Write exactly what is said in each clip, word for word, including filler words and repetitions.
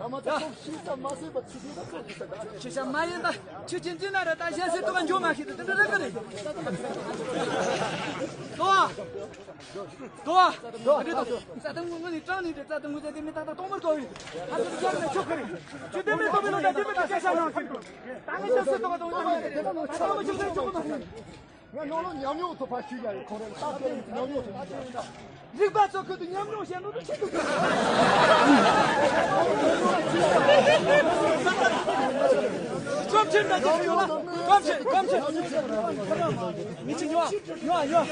ཨ་མ་ད་ཁོང་ཤི་ས་མ་ཟེར་བ་ཚིག་ཟིན་ད་ཁོང་གི་ས་ད། ཁྱེད་ཅག་མ་ཡིན་ད་ཁྱེད་ཅན་ཅི་ན་ར་ད་གཞན་སེ་ཏོ་ག་འཇོག་མ་ཤེས་ད་དེ་འདྲ་རེད་གི་རེད། ཏོ་ཏོ་ཏོ་རེད་ཏོ། ས་ཏང་ངུ་ནི་ཀྲང་ནི་རེད། ས་ཏང་ངུ་ཟེར་དེ་མི་ཏག་ཏག་གཏོང་མར་གོ་རེད། ཨ་ཙི་ཡང་ནས་ཆོག་གི་རེད། ཁྱེད་དེ་མི་ཏོ་མི་ལོ་ད་དེ་མི་ཏག་སྐད་ཆ་ནང་ཁྱེད་ད་ངས་ཅག་སེ་ཏོ་ག་གཏོང་ཡོད་མ་རེད། ད་ངས་ཅག་སེ་ཆོག་གི་མ་རེད། ང་ནང་ལོགས་ཉམས་མྱོང་ཐོག་ཕར་ཞུས་ཡ་ཡོད། ཁོང་རང་ལྟ་དེ་ཉམས་མྱོང་ཐོག་ཞུས་ཡ་ཡོད། རིག་པ་གཙོ་ཁུལ་དུ་ཉམས་མྱོང་བཤད་ནོ་དུ་ཆེད་དུ། གོམ་ཆེན་ན་ཅི་ཡོད་ལ། གོམ་ཆེན་གོམ་ཆེན། མི་ཆེ་ཉོ་ཉོ་ཉོ།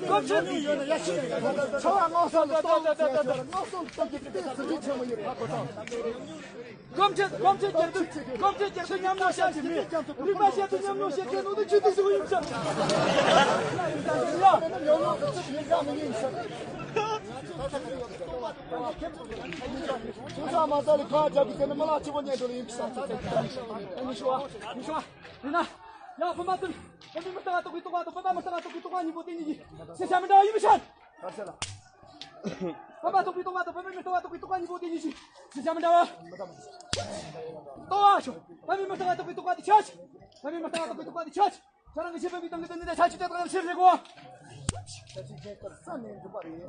གོམ་ཆེན་ཡོད་ན་ཡ་ཤི། ཚ་བ་ངོ་སོང་ལ་གཏོང་ཚ་ཚ་ཚ་ཚ་ངོ་སོང་ལ་གཏོང་གི་དེ་ཚུལ་ཁྲིམས་ཆེན་མོ་ཡོད་རེད། ཧ་གོ་སོང་། གོམ་ཆེན་གོམ་ཆེན་རྒྱལ་དུ་གོམ་ཆེན་རྒྱལ་དུ་ཉམས་མྱོང་བཤད་ཀྱི་མེད། རིག་པ་བཤད་དུ་ཉམས་མྱོང་བཤད་མཁན་ནོ་དུ་ཆུ་དུ་ཞུ་ཡིན་ཤག་ཡ། ཉམས་མྱོང་དུ་ཚུད་ཡིན་ཡ་མི་ཡིན་ཤག་ཚུད་ས་མ་ས་ལ་ཁ་རྒྱབ་ཀྱི་དེ་ནི་མི་ལ་ཆུ་བོ་ཉན་འགྲོ་ལ་ཡིན་ཤག་མི་ཤོག་མི་ཤོག་ཡིན་ན། ཡ་བུ་མ་ཚུད། བུ་མི་མི་ལྟ་ག་ཏོག་གི་ཏོག་ག་ཏོག་བུ་མ་མི་ལྟ་ག་ཏོག་གི་ཏོག་ག་གཉིས་པོ་དེ་གཉིས་ཀྱི་སེ་ཤ་མི་འདྲ་བ་ཡིན་མི་ཤག་བུ་མ་ལྟོགས་པའི་ལྟོགས་པ་དང་བུ་མོ་མི་ལྟོགས་པ་ལྟོགས་པའི་ལྟོགས་པ་གཉིས་པོ་དེ་གཉིས་ཀྱི་ཅི་བྱ་མི་འདྲ་བ། ལྟོགས་པ་ཤོག་བུ་མོ་མི་ལྟོགས་པ་ལྟོགས་པའི་ལྟོགས་པ་དེ་ཆ་ཆི། བུ་མོ་མི་ལྟོགས་པ་ལྟོགས་པའི་ལྟོགས་པ་དེ་ཆ་ཆི། ཁྱོད་རང་གི་ཤེས་པའི་མི་དང་གི་དོན་ནི་ཆ་ཆི་དེ་དང་ཤེས་རེ་གོ་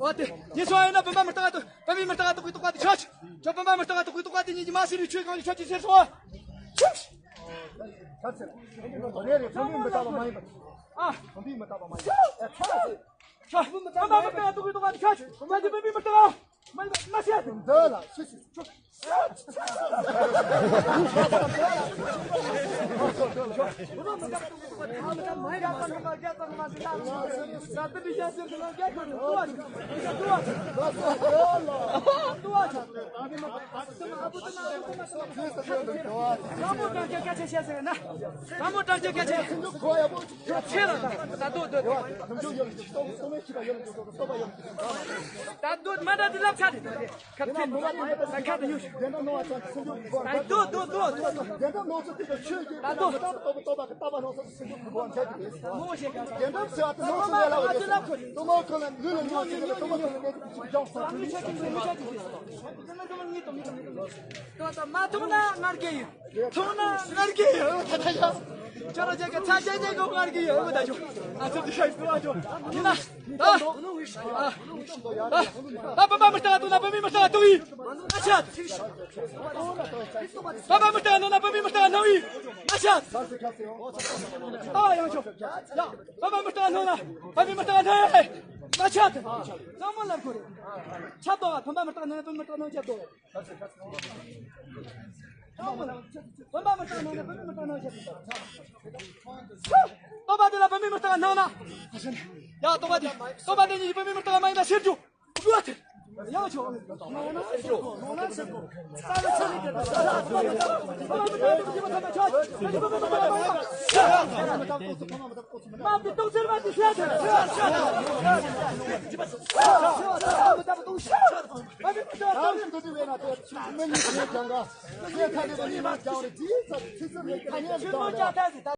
འོ་དེ་ཡིན་སོང་ཡིན་ན་བུ་མོ་མི་ལྟོགས་པ་བུ་མོ་མི་ལྟོགས་པ་ལྟོགས་པའི་ལྟོགས་པ་དེ་ཆ་ཆི། ཁྱོད་བུ་མོ་མི་ལྟོགས་པ་ལྟོགས་པའི་ལྟོགས་པ་དེ་གཉིས་ཀྱི་མ་ཤི་རུ་ཆོས་གང་གི་ཆ་ཆི་ཤེས་སོང་། ཆི། རེད་རེད། བུ་མོ་མི་ལྟོགས་པ་མ་ཡིན་པ། ཨ། བུ་མོ་མི་ལྟོགས་པ་མ་ཡིན་པ། ཨ། ཁྱོད་བུ་མོ་མི་ལྟོགས་པ་ལྟོགས་པའི་ལྟོགས་པ་དེ་ཆ་ཆི། ཁྱོད་ཀྱི་བུ་མོ་མི་ལྟོགས་པ། མ་ཡིན་པ་མ་བཤད། འདི་ལ་སུ་ཞིག་ཆོག་ད་སྡོད་མ་འདྲ་དེ་ལབ་ཆ་དེ་ཁ་ཐེ་ཁ་ཐེ་ཉུ་ད་སྡོད་སྡོད་སྡོད་སྡོད་སྡོད་ད་སྡོད། མོ་ཞེ་ག་ད་མ་མ་ང་ཚོ་ལབ་ཁོ་རེད། ད་མ་ཁོ་ལ་ལུས་ལ་ཉོ་ཉོ་ཉོ་ཉོ་ཉོ་ད་མི་ཆ་ཁྱིམ་ཚོ་མི་ཆ་ཁྱིམ་ཚོ་ད་མ་ཁོ་ལ་ངེས་དང་ངེས་དང་ངེས་དང་ངེས་དང་། ད་ད་མ་ཐུག་ན་ངར་གེ་ཡིན། ཐུག་ན་ངར་གི་ཡོད་ད་ད་ཡ། ཁྱོད་རང་ཅག་གི་ཚ་ཅག་ཅག་གི་ངར་གི་ཡོད་ད་ཅོ། ང་ཚོ་འདི་ཤ་ཡི་ང་ཅོ། ཡིན་ན། ད། ད་བུ་མོ་མི་ལྟ་ག་ཏོག་ན་བུ་མོ་མི་ལྟ་ག་ཏོག་ཡིན། ང་ཆ། བུ་མོ་མི་ལྟ་ག་ནོ་ན་བུ་མོ་མི་ལྟ་ག་ནོ་ཡིན། ང་ཆ། ད་ཡང་ཅོ། ཡ། བུ་མོ་མི་ལྟ་ག་ནོ་ན་བུ་མོ་མི་ལྟ་ག་ནོ་ཡིན། ང་ཆ། ད་མོ་ལབ་དགོས་རེད། ཆ་ཏོ་བུ་མོ་མི་ལྟ་ག་ནོ་ན་བུ་མོ་མི་ལྟ་ག་ནོ་ཆ་ཏོ། བུ་མོ་མི་ལྟ་ག་ནོ་ན་བུ་མོ་མི་ལྟ་ག་ནོ་ཆ་ཏོ། ལྟོ་ཕག་དེ་ལ་བུད་མེད་མི་རྟག་སྣང་ན། ཡ་ལྟོ་ཕག་དེ་ལྟོ་ཕག་དེ་གཉིས་བུད་མེད་མི་རྟག་མ་ཡིན་ན་ཤེར་རྒྱུ། རྒྱུ་བ་དེ། ཡང་ཆོག་ཡང་ཆོག་མ་བི་ཏོག་ཚེར་མ་དེ་ཤ་དེ།